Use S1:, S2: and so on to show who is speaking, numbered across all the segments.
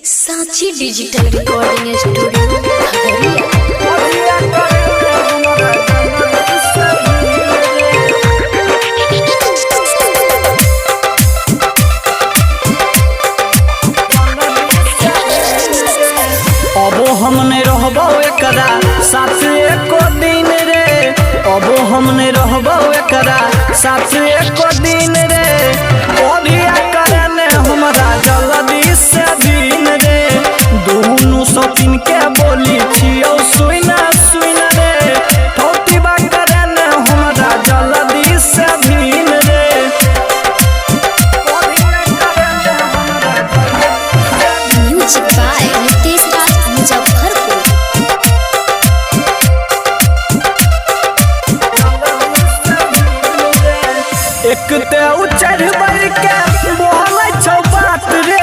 S1: Sanchi digital recording studio Khagaria.
S2: अबो हम नहीं रहबो एकरा साथ एको दिन रे। अबो हम नहीं रहबो एकरा साथ एको दिन रे। ओढ़िया करे ने हमरा जल्दी से दिन रे। दुनू सौतीन के बोली छियौ सुइना सुइना रे। ठौतिबा करे ने हमरा जल्दी से दिन रे। ओढ़िया करे ने हमरा
S1: म्यूजिक बाय नितेश राज मुजफ्फरपुर।
S2: एक ते उचर बढ़ के बोलै छौ बात रे।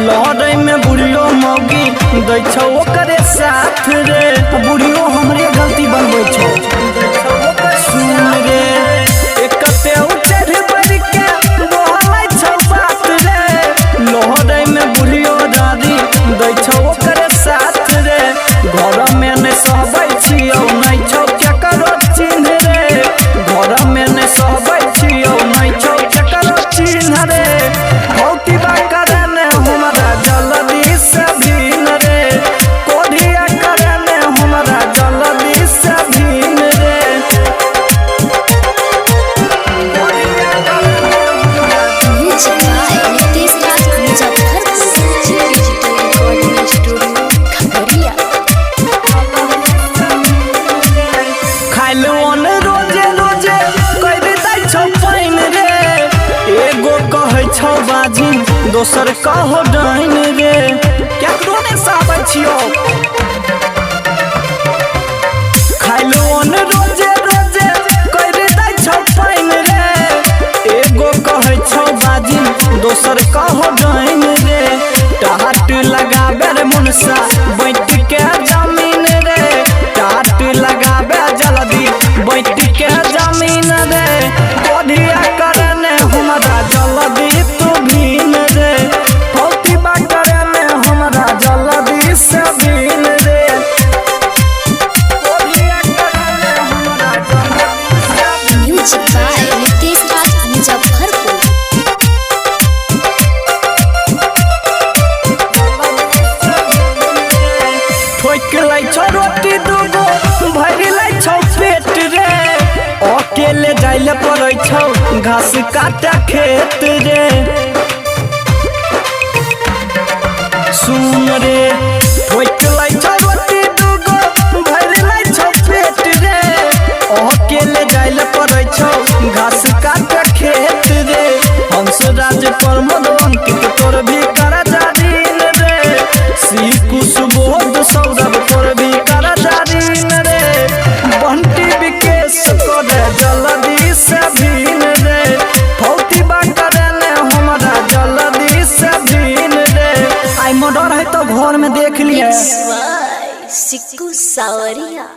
S2: लड़ै में बुढ़ियो मौगी दै छौ ओकरे साथ रे। बुढ़ियो हमरे गलती बनबै छौ सुन रे। एक ते उचर बढ़ के बोलै छौ बात रे। लड़ै में बुढ़ियो दादी दै छौ ओकरे साथ रे। घर में नै सहबै छियौ नै छौ केकरो चिन्ह रे। घर में नै सहबै छियौ नै छौ केकरो चिन्ह रे। भौतिबा करे ने हमरा जल्दी से भीन रे। कोढ़िया करे ने हमरा जल्दी से भीन रे।
S1: Music by Nitesh Raj Muzaffarpur. Sanchi digital recording studio Khagaria.
S2: खाइल ओन रोजे रोजे कर दै छौ पानि रे। एगो कहै छौ बाजिन दोसर कहो डाइन रे। केकरो ने साबै छियौ। खाइल ओन रोजे रोजे कर दै छौ पानि रे। एगो कहै छौ बाजिन दोसर कहो डाइन रे। टाट लगाबे रे मुनसा बैठ के जमीन रे। टाट लगाबे जल्दी बैठ के जमीन रे। कोढ़िया करे ने हमरा जल्दी तू भीन रे। फौतीबा करे ने हमरा जल्दी से भीन रे। कोढ़िया करे ने हमरा जल्दी से
S1: म्यूजिक बाय नितेश राज मुजफ्फरपुर।
S2: ठोकि लै छौ रोटी दूगो भरि लै छौ पेट रे। अकेले जाइले पड़ै छौ घास काटे खेत रे। सुन रे ठोकि लै छौ रोटी दूगो भरि लै छौ पेट रे। अकेले जाइले पड़ै छौ घास काटे खेत रे। हंसराज प्रमोद अंकित तोर भी करा जारीन रे। श्री कुशबोध सौरभ तोर भी करा जारीन रे। बंटी विकेश करे जल्दी से भीन रे। फौतीबा करे ने हमरा जल्दी से भीन रे। आई मर्डर है तो घर में देख लिए।
S1: सिक्कू सावरिया।